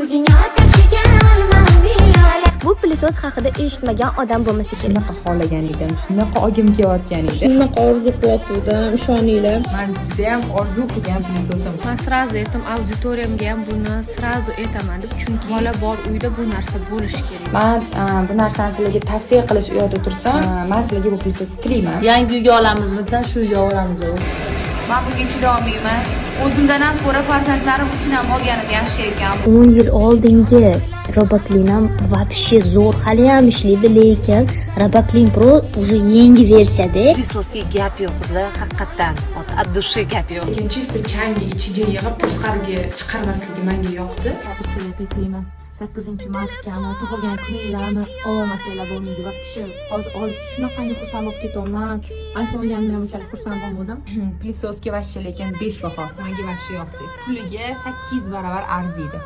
O'zing otashiga olma. Bu пылесос haqida eshitmagan odam bo'lmasa kerak. Shunaqa xohlagan edim, shunaqa olgim kelayotgan edi. Shunaqa orzu qilyotgandim, ishoninglar. Man judayam orzu qilgan пылесос im. Man сразу aytdim, auditoriyamga ham buni сразу aytaman deb, chunki bola bor uyda bu narsa bo'lishi kerak. Man bu narsani sizlarga tavsiya qilish u yoqda tursin, man sizlarga bu пылесос ni tilayman. Yangi uyga olamizmi desam, shu uyga olamiz u. Man bunga chidolmayman. O'zimdan ham ko'ra farzandlarim uchun ham olganim yaxshi ekan. 10 yil oldingi RoboClean ham вообще zo'r, hali ham ishlaydi, lekin RoboClean Pro уже yangi versiyada. Пылесос ga gap yo'q, qizlar, haqiqatdan. От души gap yo'q. Lekin чисто changni ichiga yig'ib, tashqariga chiqarmasligi menga yoqdi. Tabriklayman. 8-martgami, tug'ilgan kuninglarni ololmasanglar bo'lmaydi. Вообще, hozir olib shunaqangi xursand bo'lib ketyapman. iPhone olganimda ham unchalik xursand bo'lmadim. Пылесос ga вообще lekin 5 baho. Menga вообще yoqdi. Puliga 8 barobar arziydi.